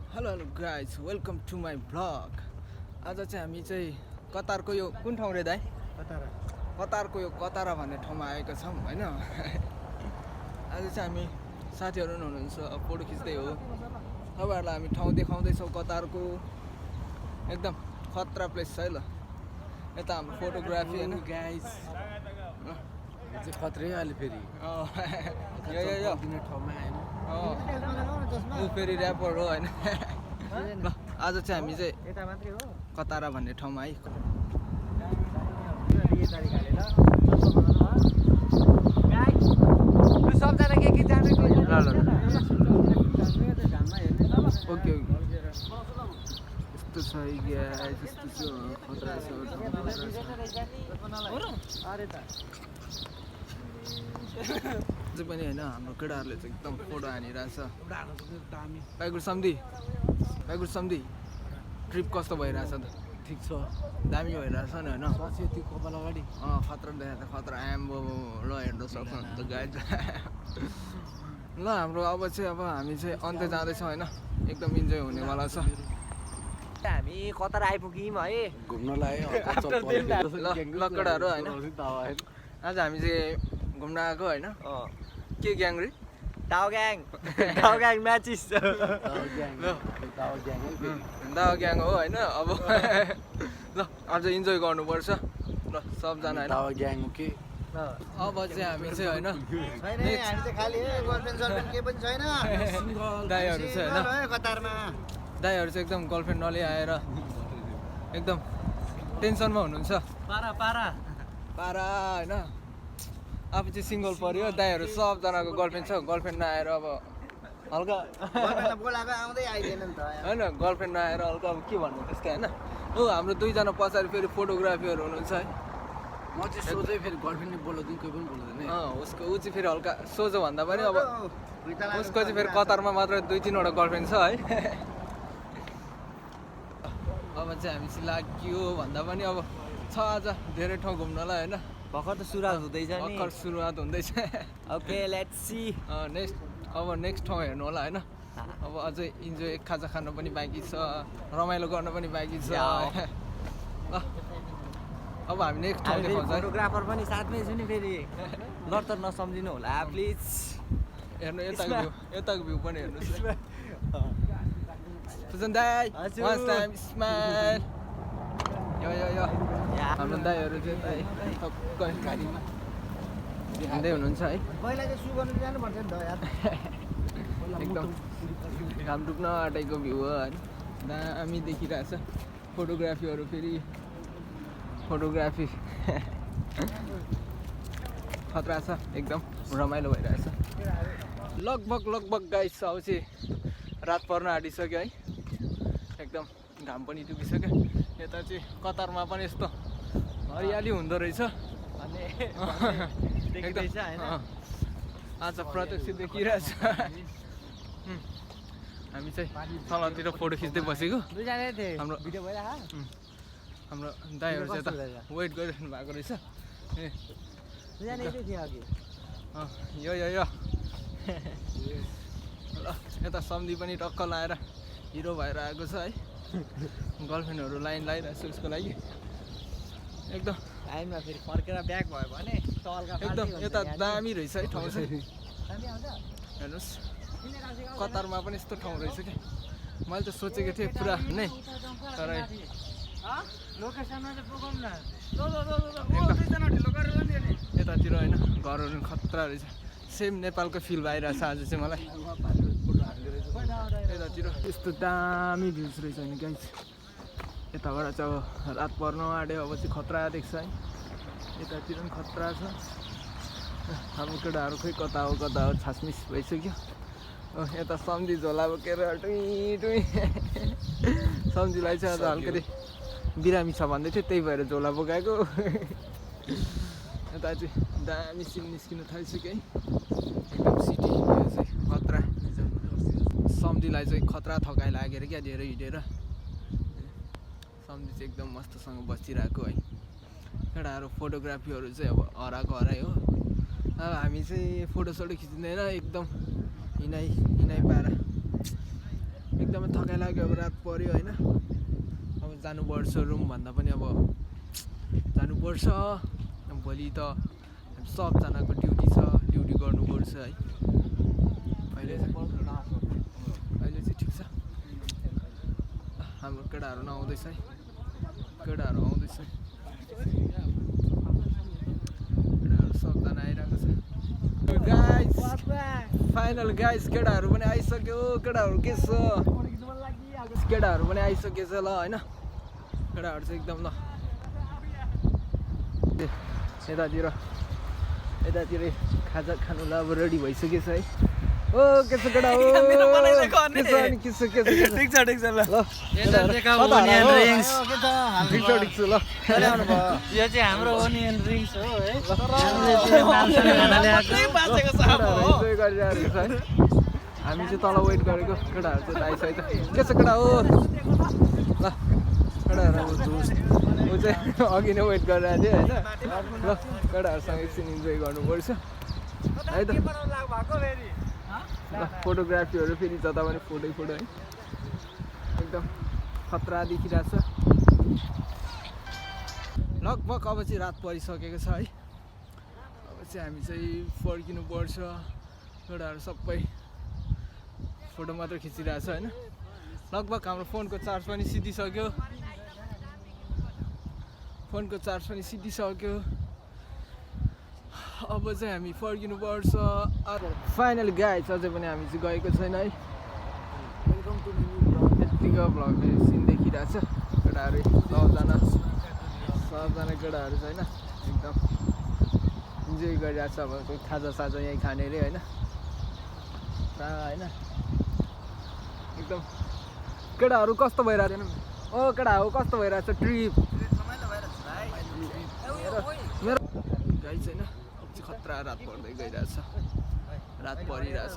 Hello guys welcome to my vlog. आज चाहिँ हामी चाहिँ कतारको यो कुन ठाउँ रे दाइ? कतारको यो कतारा भन्ने ठाउँमा आएका छौँ होइन। आज चाहिँ हामी साथीहरू पनि हुनुहुन्छ, फोटो खिच्दै हो। तपाईँहरूलाई हामी ठाउँ देखाउँदैछौँ कतारको। एकदम खतरा प्लेस छ है ल। यता हाम्रो फोटोग्राफी होइन गाइस चाहिँ खत्रै अहिले फेरि यो दिने ठाउँमा आएन। ऊ फेरि ऱ्यापर हो होइन। ल आज चाहिँ हामी चाहिँ कतारा भन्ने ठाउँमा है। ओके यस्तो छ यस्तो छ खतरा छ। अझै पनि होइन हाम्रो केटाहरूले चाहिँ एकदम फोटो हानिरहेछ। बाइगुड सम्धी ट्रिप कस्तो भइरहेछ त? ठिक छ, दामी भइरहेछ नि होइन। त्यो कपाल अगाडि खतरा देखाएको खतरा आम्बो ल हेर्न सक्नुहुन्छ त गाइज। ल हाम्रो अब हामी चाहिँ अन्त्य जाँदैछौँ होइन। एकदम इन्जोय हुनेवाला छ। हामी कतार आइपुग्यौँ है घुम्न लाग्यो ल केटाहरू होइन। आज हामी चाहिँ घुम्न आएको होइन। के ग्याङ रे? टाउग्याङ म्याचिस दावा ग्याङ हो होइन। अब ल अझ इन्जोय गर्नुपर्छ ल सबजना होइन। दावा ग्याङ हो के? अब चाहिँ हामी चाहिँ होइन दाइहरू चाहिँ होइन दाइहरू चाहिँ एकदम गर्लफ्रेन्ड नलिआएर एकदम टेन्सनमा हुनुहुन्छ। पारा होइन। आफू चाहिँ सिङ्गल पऱ्यो। दाइहरू सबजनाको गर्लफ्रेन्ड छ। गर्लफ्रेन्ड नआएर अब हल्का होइन गर्लफ्रेन्ड नआएर हल्का अब के भन्नु त्यसको होइन। ऊ हाम्रो दुईजना पछाडि फेरि फोटोग्राफीहरू हुनुहुन्छ है। म चाहिँ सोझै फेरि गर्लफ्रेन्डले बोलाउँदैन, कोही पनि बोलाउँदैन। उसको ऊ चाहिँ फेरि हल्का सोझो भन्दा पनि अब उसको चाहिँ फेरि कतारमा मात्र 2-3वटा गर्लफ्रेन्ड छ है। अब चाहिँ हामी चाहिँ लाग्यो भन्दा पनि अब छ आज धेरै ठाउँ घुम्नलाई होइन। भर्खर त सुरुवात हुँदैछ नि। भर्खर सुरुवात हुँदैछ। Okay let's see. नेक्स्ट ठाउँ हेर्नु होला होइन। अब अझै इन्जोय खाजा खानु पनि बाँकी छ, रमाइलो गर्नु पनि बाँकी छ। ल अब हामी नेक्स्ट ठाउँ देखाउँछ। फोटोग्राफर पनि साथमै छु नि फेरि लड नसम्झिनु होला प्लिज। हेर्नु यताको भ्यू पनि हेर्नुहोस्। सुजन दाइ वान टाइम स्माइल। यो हाम्रो दाइहरू चाहिँ टक्कै गाडीमा हिँड्दै हुनुहुन्छ है। एकदम घाम डुब्न आँटेको भ्यू हो होइन। दामी देखिरहेछ। फोटोग्राफीहरू फेरि फोटोग्राफी खतरा छ। एकदम रमाइलो भइरहेछ। लगभग गाइस अब चाहिँ रात पर्न आँटिसक्यो है। एकदम घाम पनि डुबिसक्यो। यता चाहिँ कतारमा पनि यस्तो हरियाली हुँदो रहेछ। आज प्रत्यक्ष देखिरहेछ। हामी चाहिँ तलतिर फोटो खिच्दै बसेको। हाम्रो दाइहरू चाहिँ यता वेट गरिरहनु भएको रहेछ। यो ल यता सम्धी पनि टक्क लाएर हिरो भएर आएको छ है। गर्लफ्रेन्डहरू लाइन लगाइरहेको छ उसको लागि। एकदम टाइममा फेरि फर्केर ब्याक भयो भने एकदम यता दामी रहेछ है ठाउँ चाहिँ। हेर्नुहोस् कतारमा पनि यस्तो ठाउँ रहेछ क्या। मैले त सोचेको थिएँ पुरा नै तर यतातिर होइन घरहरू खतरा रहेछ। सेम नेपालको फिल भइरहेछ आज चाहिँ मलाई। यतातिर यस्तो दामी भ्युज रहेछ नि गाइस। यताबाट चाहिँ अब रात पर्न आँट्यो। अब चाहिँ खतरा देख्छ है। यतातिर पनि खतरा छ। हाम्रो केटाहरू खोइ कता हो छासमिस भइसक्यो। यता सम्झी झोला बोकेर टुई सम्झीलाई चाहिँ आज हल्कति बिरामी छ भन्दै थियो, त्यही भएर झोला बोकाएको। यता चाहिँ दामी सिन निस्किनु थालिसक्यो है। एकदम सिटी चाहिँ खतरा। सम्झीलाई चाहिँ खतरा थकाइ लागेर क्या धेरै हिँडेर। सम्झी चाहिँ एकदम मस्तसँग बसिरहेको है। केटाहरू फोटोग्राफीहरू चाहिँ अब हराइ हो। अब हामी चाहिँ फोटोसोटो खिच्दैन एकदम हिँडाइ पारा एकदमै थकाइ लाग्यो अब रात पर्यो होइन अब जानुपर्छ रुम भन्दा पनि अब जानुपर्छ भोलि त सबजनाको ड्युटी छ ड्युटी गर्नुपर्छ है अहिले चाहिँ ठिक छ हाम्रो केटाहरू नआउँदैछ है केटाहरू आउँदैछ केटाहरू सबजना आइरहेको छ गाइस फाइनल गाइस केटाहरू पनि आइसक्यो केटाहरू के छ केटाहरू पनि आइसकेछ ल होइन केटाहरू चाहिँ एकदम ल यतातिर खाजा खानु ल अब रेडी भइसकेछ है ओ के छ केटा हो के छ ठिक छ ल ल ठिक छ ल यो चाहिँ हाम्रो ओनियन रिङ्स हो है इन्जोय गरिरहेको छ है हामी चाहिँ तल वेट गरेको केटाहरू चाहिँ आइसकेको के छ केटा हो ल केटाहरू ऊ चाहिँ अघि नै वेट गरिरहेको थियो होइन ल केटाहरूसँग एकछिन इन्जोय गर्नुपर्छ है त ल फोटोग्राफीहरू फेरि जता पनि फोटो है एकदम खतरा देखिरहेछ लगभग अब चाहिँ रात परिसकेको छ है अब चाहिँ हामी चाहिँ फर्किनु पर्छ केटाहरू सबै फोटो मात्र खिचिरहेछ होइन लगभग हाम्रो फोनको चार्ज पनि सिद्धिसक्यो अब चाहिँ हामी फर्किनु पर्छ फाइनल गाइस अझै पनि हामी चाहिँ गएको छैन है यत्तिको भ्लगले सिन देखिरहेछ केटाहरू सबजना केटाहरू चाहिँ होइन एकदम इन्जोय गरिरहेछ अब कोही खाजा यहीँ खाने अरे होइन होइन एकदम केटाहरू कस्तो भइरहेको थिएन ओ केटा हो कस्तो भइरहेछ ट्रिप मेरो गाई छैन खतरा रात पर्दै गइरहेछ रात परिरहेछ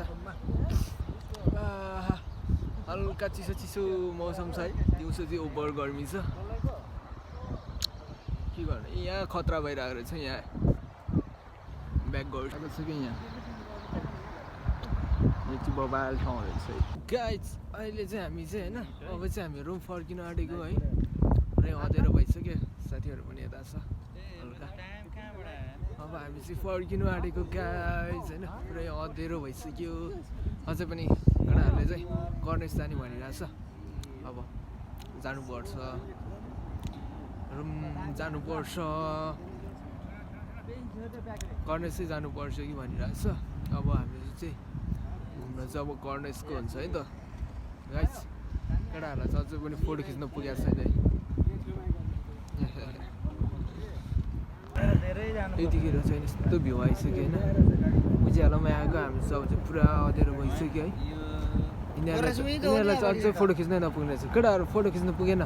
हल्का चिसो मौसम छ है दिउँसो चाहिँ ओभर गर्मी छ के गर्ने यहाँ खतरा भइरहेको रहेछ यहाँ ब्याक गरिरहेको छ कि यहाँ चाहिँ बबाल ठाउँ रहेछ गाइज अहिले चाहिँ हामी चाहिँ होइन अब चाहिँ हामी रुम फर्किनु आँटेको है पुरै अँधेरो भइसक्यो साथीहरू पनि यता छ हल्का अब हामी चाहिँ फर्किनु आँटेको गाइज होइन पुरै अँधेरो भइसक्यो अझै पनि केटाहरूले चाहिँ गणेश जाने भनिरहेछ अब जानुपर्छ रुम जानुपर्छ गणेशै जानुपर्छ कि भनिरहेछ अब हामीले चाहिँ घुम्न चाहिँ अब गणेशको हुन्छ है त गाइस केटाहरूलाई चाहिँ अझै पनि फोटो खिच्न पुगेको छैन है यतिखेर चाहिँ यस्तो भ्यू आइसक्यो होइन उज्यालोमा आएको हामी सब चाहिँ पुरा अँधेरो भइसक्यो है यिनीहरूलाई चाहिँ अझै फोटो खिच्नै नपुग्ने रहेछ केटाहरू फोटो खिच्न पुगेन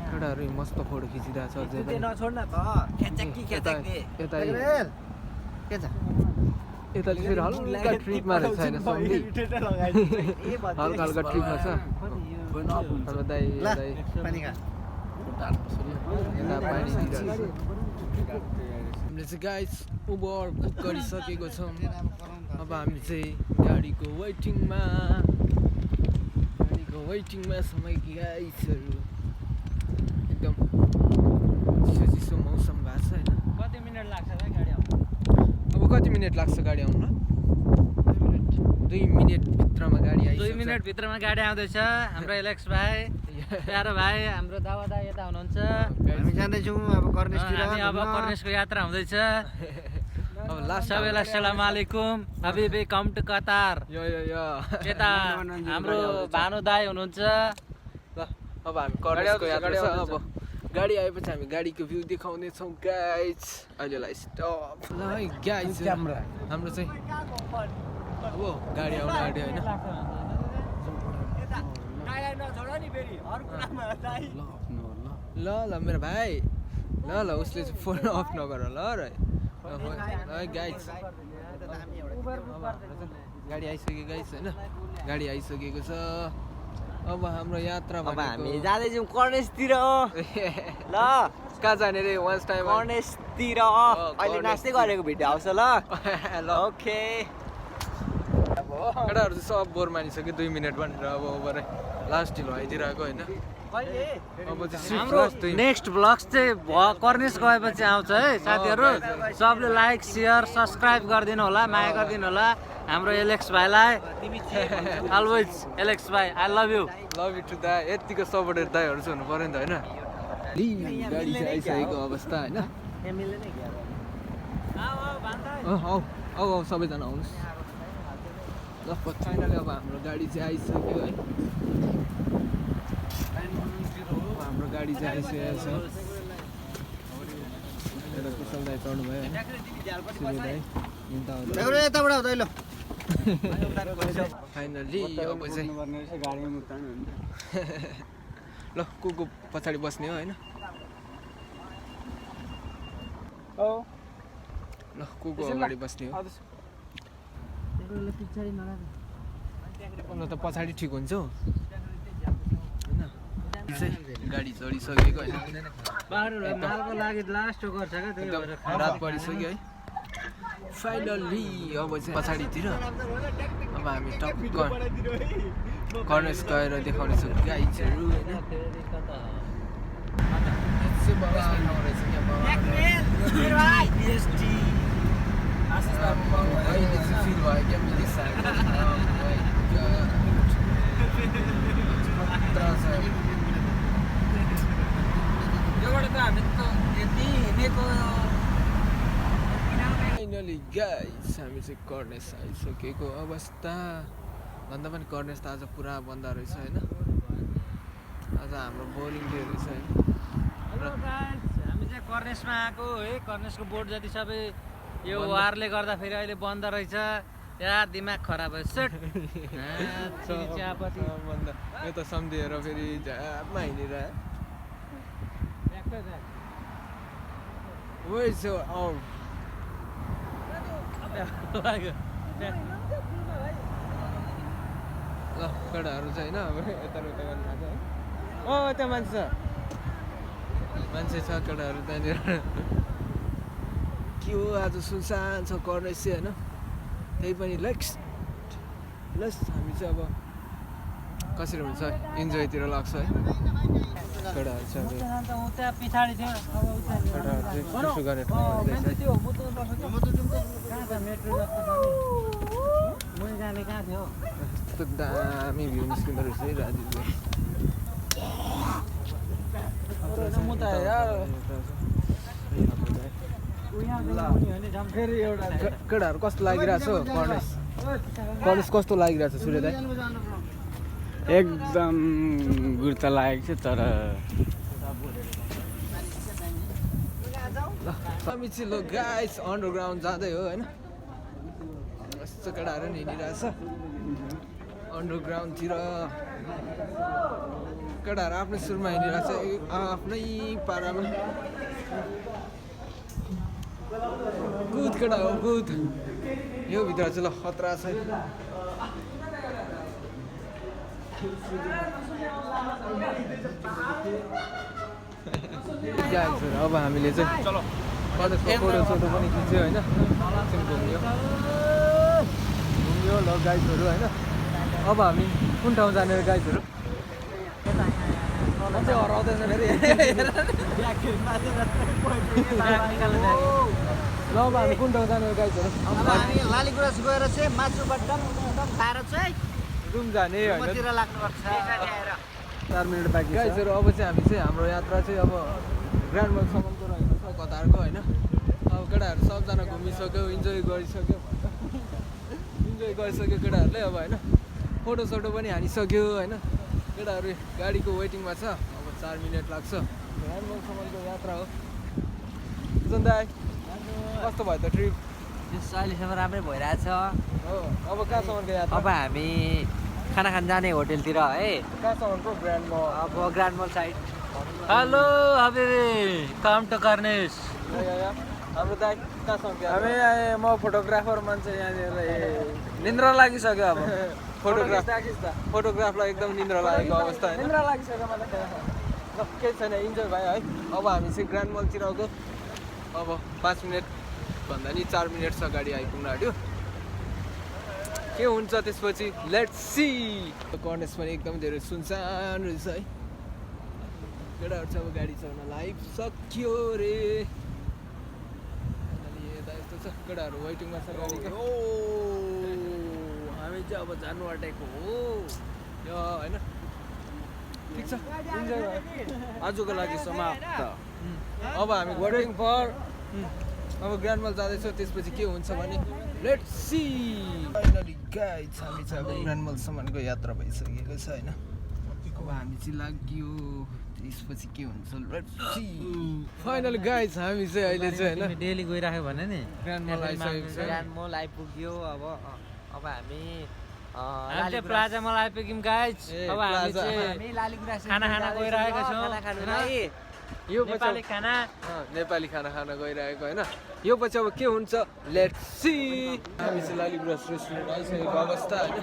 केटाहरू मस्त फोटो खिचिरहेको छ अझै पनि यता फेरि हल्का ट्रिपमा रहेछ होइन सबै हल्का ट्रिपमा छ दाइ हामीले चाहिँ गाइस उबर बुक गरिसकेको छौँ अब हामी चाहिँ गाडीको वेटिङमा समय गाइसहरू एकदम चिसो मौसम भएको छ होइन कति मिनट लाग्छ गाडी आउनु अब कति मिनट लाग्छ गाडी आउन 2 मिनटभित्रमा गाडी आइसक्यो 2 मिनटभित्रमा गाडी आउँदैछ हाम्रो एलेक्स भाइ प्यारो भाइ हाम्रो दावा दा यता हुनुहुन्छ हामी जाँदैछौँ अब कर्नेशतिर हामी अब कर्नेशको यात्रा हुँदैछ अब लास्ट सबैलाई अस्सलाम वालेकुम हबिबी कम टु कतार यो यता हाम्रो भानु दाइ हुनुहुन्छ ल अब हामी कर्नेशको यात्रा छ अब गाडी आएपछि हामी गाडीको भ्यू देखाउने छौँ गाइज अहिलेलाई स्टप ल है गाइज हाम्रो चाहिँ अब गाडी आउनु आँट्यो होइन ल मेरो भाइ ल उसले चाहिँ फोन अफ नगर ल गाइज गाडी आइसक्यो गाइज होइन गाडी आइसकेको छ अब हाम्रो यात्रा अब हामी जाँदैछौँ कर्नेशतिर ल कहाँ जाने रे वान्स टाइम कर्नेशतिर अहिले नाच्दै गरेको भिडियो आउँछ ल ओके अब केटाहरू चाहिँ सब बोर मानिसक्यो 2 मिनट भनेर अब ओभरै लास्ट ढिलो आइदिएर आएको होइन अब चाहिँ हाम्रो नेक्स्ट ब्लग्स चाहिँ कर्निस गएपछि आउँछ है साथीहरू सबले लाइक सेयर सब्सक्राइब गरिदिनु होला माया गरिदिनु होला हाम्रो एलेक्स भाइलाई अलवेज एलेक्स भाइ I love you love you too दा यतिको सपोर्टेड दाइहरू चाहिँ हुनु पऱ्यो नि त होइन गाडी चाहिँ आइसकेको अवस्था होइन आऊ सबैजना आउनुहोस् ल फाइनली अब हाम्रो गाडी चाहिँ आइसक्यो है हाम्रो गाडी चाहिँ आइसकेको छ यता कुशल दाइ चढ्नु भयो होइन फाइनली अब चाहिँ ल को पछाडि बस्ने हो होइन ल को अगाडि बस्ने हो त पछाडि ठिक हुन्छ होइन गाडी चढिसकेको होइन मालको लागि लास्ट गर्छ क्या त्यही भएर रात परिसक्यो है फाइनली अब चाहिँ पछाडितिर अब हामी टक्क कर्नेस गएर देखाउनेछौँ गाइजहरू होइन फाइनली गाइस हामी चाहिँ कर्नेस आइसकेको अवस्था भन्दा पनि कर्नेस त आज पुरा बन्द रहेछ होइन आज हाम्रो बोरिङ डे रहेछ होइन हामी चाहिँ कर्नेसमा आएको है कर्नेसको बोर्ड जति सबै यो वारले गर्दा फेरि अहिले बन्द रहेछ या दिमाग खराब भयो सेट चियापत्ती बन्द यो त सम्झिएर फेरि झापमा हिँडेर ल केटाहरू चाहिँ होइन अब यता उता गर्नु थाल्छ है त्यहाँ मान्छे छ केटाहरू त्यहाँनिर के हो आज सुनसान छ कर्नेस चाहिँ होइन त्यही पनि लस हामी चाहिँ अब कसरी हुन्छ इन्जोयतिर लाग्छ है केटाहरू चाहिँ पछाडि थियो केटाहरू चाहिँ सुसु गर्ने ठाउँ जाने कहाँ थियो यस्तो दामी भ्यू निस्किँदो रहेछ है राजीले केटाहरू कस्तो लागिरहेछ कर्नेस कस्तो लागिरहेछ सूर्य दाइ एकदम गुड त लागेको छ तर हामी चाहिँ ल गाइस अन्डरग्राउन्ड जाँदै हो होइन यस्तो केटाहरू नि हिँडिरहेछ अन्डरग्राउन्डतिर केटाहरू आफ्नै सुरमा हिँडिरहेछ आफ्नै पारामा कुद केटा हो कुद यो भित्र चाहिँ ल खतरा छ अब हामीले चाहिँ फोटोसोटो पनि खिच्यो होइन घुम्यो ल गाइजहरू होइन अब हामी कुन ठाउँ जाने गाइजहरू हराउँदैछ फेरि ल अब हामी कुन ठाउँ जाने गाइजहरू लालीगुराँस गएर चाहिँ मासुबाट खाएर चाहिँ रुम जाने होइन 4 मिनट बाँकी गाइजहरू अब चाहिँ हामी चाहिँ हाम्रो यात्रा चाहिँ अब ग्रान्ड मलसम्मको रहेको छ कतारको होइन अब केटाहरू सबजना घुमिसक्यो इन्जोय गरिसक्यो केटाहरूले अब होइन फोटोसोटो पनि हानिसक्यो होइन केटाहरू गाडीको वेटिङमा छ अब 4 मिनट लाग्छ ग्रान्ड मलसम्मको यात्रा हो दाइ कस्तो भयो त ट्रिप अहिलेसम्म राम्रै भइरहेछ हो अब कहाँसम्मको यात्रा अब हामी खाना खान जाने होटेलतिर है कहाँसम्मको ग्रान्ड मल अब ग्रान्ड मल साइड हेलो हबिबी कम टु कर्नेस हाम्रो दाइ कहाँसम्म हामी म फोटोग्राफर मान्छे यहाँनिर निन्द्रा लागिसक्यो अब फोटोग्राफलाई एकदम निन्द्रा लागेको अवस्था होइन निन्द्रा लागिसक्यो मलाई केही छैन इन्जोय भयो है अब हामी चाहिँ ग्रान्ड मलतिर आएको अब 5 मिनट भन्दा नि 4 मिनट छ गाडी आइपुग्न आँट्यो के हुन्छ त्यसपछि लेट्स सी। कर्नेस पनि एकदम धेरै सुनसान रहेछ है। केटाहरू चाहिँ अब गाडी चलाउन लाइभ सक्यो रे। यता यस्तो छ केटाहरू वेटिङमा छ गाडीको। ओ हामी चाहिँ अब जानु आँटेको हो यो होइन। ठिक छ इन्जोय भयो आजको लागि समाप्त। अब हामी वेटिङ फर अब ग्रान्ड मल जाँदैछौँ त्यसपछि के हुन्छ भने लेट्स सी। फाइनली गाइज हामी चाहिँ अब ग्रान्ड मलसम्मको यात्रा भइसकेको छ होइन। अब हामी चाहिँ लाग्यो त्यसपछि के हुन्छ लेट्स सी। फाइनली गाइज हामी चाहिँ अहिले चाहिँ होइन डेली गइराख्यो भने नि ग्रान्ड मल आइसकेको छ। ग्रान्ड मल आइपुग्यो। अब हामी हामी चाहिँ प्लाजा मल आइपुग्यौँ गाइज। अब हामी चाहिँ खाना खाना गइरहेका छौँ। यो नेपाली खाना नेपाली खाना खान गइरहेको होइन। यो पछि अब के हुन्छ लेट्स सी। हामी चाहिँ लालीगुराँस रेस्टुरेन्ट आइसकेको अवस्था होइन।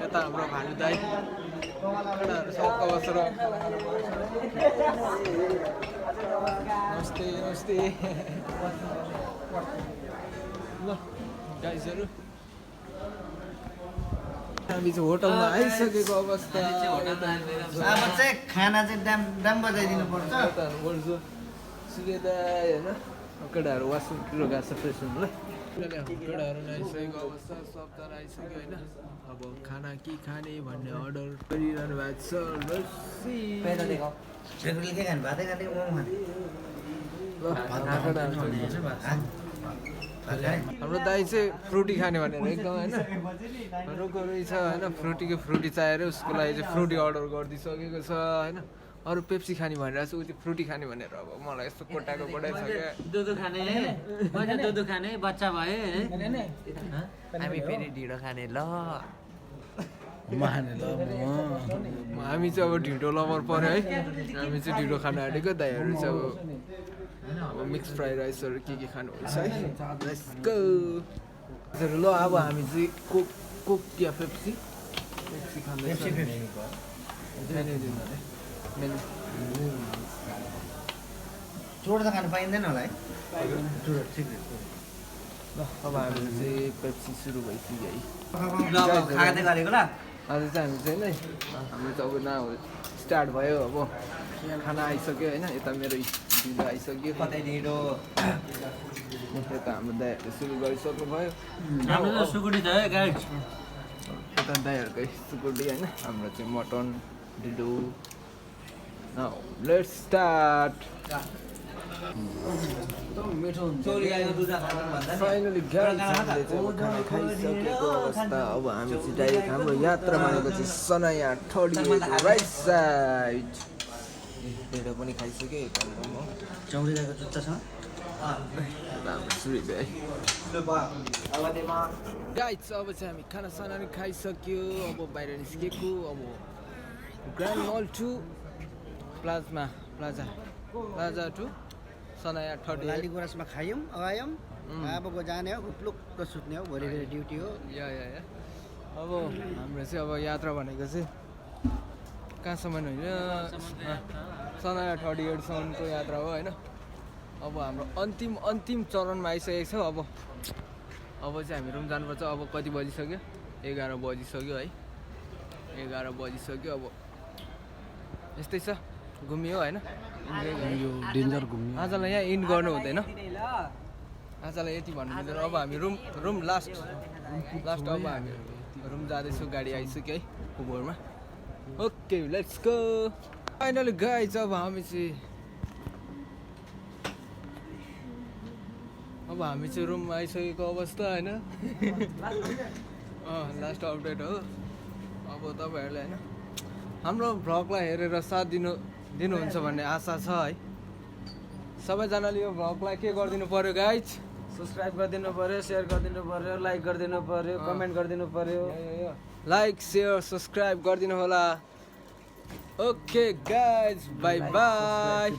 यता हाम्रो भानु दाइ केटाहरू सबका बसेर नमस्ते नमस्ते ल गाइजहरू हामी चाहिँ होटलमा आइसकेको अवस्था। अब चाहिँ खाना चाहिँ दाम बजाइदिनु पर्छ। सुकेदाई होइन केटाहरू वासरुमतिर गएको छ फ्रेस हुनुलाई। केटाहरू आइसकेको अवस्था सबजना आइसक्यो होइन। अब खाना के खाने भन्ने अर्डर गरिरहनु भएको छ। के खानु भातै खाने मोमो हाम्रो दाइ चाहिँ फ्रुटी खाने भनेर एकदम होइन रोको रहेछ होइन। फ्रुटी चाहिएर उसको लागि चाहिँ फ्रुटी अर्डर गरिदिइसकेको छ होइन। अरू पेप्सी खाने भनेर चाहिँ ऊ त्यो फ्रुटी खाने भनेर अब मलाई यस्तो कोटाको कोटाइ छ क्या। दुधु खाने मैले दुधु खाने बच्चा भए है। हामी फेरि ढिँडो खाने ल। हामी चाहिँ अब ढिँडो लभर पऱ्यो है। हामी चाहिँ ढिँडो खान आँटेको दाइहरू चाहिँ अब मिक्स फ्राई राइसहरू के खानुहुन्छ है। Let's go. ल अब हामी चाहिँ कोक या पेप्सी खाँदैछ। चोट त खानु पाइँदैन होला है। ल अब हामीले चाहिँ पेप्सी सुरु भइसक्यो है। खाँदै गरेको ल। आज चाहिँ हामी चाहिँ होइन हाम्रो चाहिँ अब स्टार्ट भयो। अब खाना आइसक्यो होइन। यता मेरो ढिलो आइसक्यो। कतै ढिँडो यता हाम्रो दाइहरूले सुरु गरिसक्नु भयो। हाम्रो त सुकुटी छ है गाइज। यता दाइहरूकै सुकुटी होइन। हाम्रो चाहिँ मटन ढिँडो। Let's start. फाइनली हामीले चाहिँ अब खाना खाइसकेको अवस्था। अब हामी चाहिँ डाइरेक्ट हाम्रो यात्रा भनेको चाहिँ सनाया ठडिएको राइट साइड। ढिँडो पनि खाइसक्यो। यता मोमो चौरीको जुत्ता छ। हाम्रो सुरु भयो है गाइज। अब चाहिँ हामी खाना साना खाइसक्यो। अब बाहिर निस्केको अब grand mall to plaza to सनाया ठडी। लालीगुराँसमा खायौँ आयौँ। अबको जाने हो प्लुक्क सुत्ने हो। भोलि फेरि ड्युटी हो। या अब हाम्रो चाहिँ अब यात्रा भनेको चाहिँ कहाँसम्म होइन सनाया 38सम्मको यात्रा हो होइन। अब हाम्रो अन्तिम चरणमा आइसकेको छ। अब चाहिँ हामी रुम जानुपर्छ। अब कति बजिसक्यो 11 बजिसक्यो है। 11 बजिसक्यो। अब यस्तै छ घुमियो होइन। डेन्जर घुम्यो। आजलाई यहाँ इन्ड गर्नु हुँदैन। आजलाई यति भन्नु हुँदैन। अब हामी रुम लास्ट अब हामी रुम जाँदैछौँ। गाडी आइसक्यो है उबरमा। Okay let's go. Finally guys अब हामी चाहिँ रुममा आइसकेको अवस्था होइन। लास्ट अपडेट हो। अब तपाईँहरूले होइन हाम्रो भ्लगलाई हेरेर साथ दिनुहुन्छ भन्ने आशा छ है। सबैजनाले यो भ्लगलाई के गरिदिनु पर्यो गाइज? सब्सक्राइब गरिदिनु पर्यो, सेयर गरिदिनु पर्यो, लाइक गरिदिनु पर्यो, कमेन्ट गरिदिनु पर्यो। लाइक सेयर सब्सक्राइब गरिदिनु होला। Okay guys by by.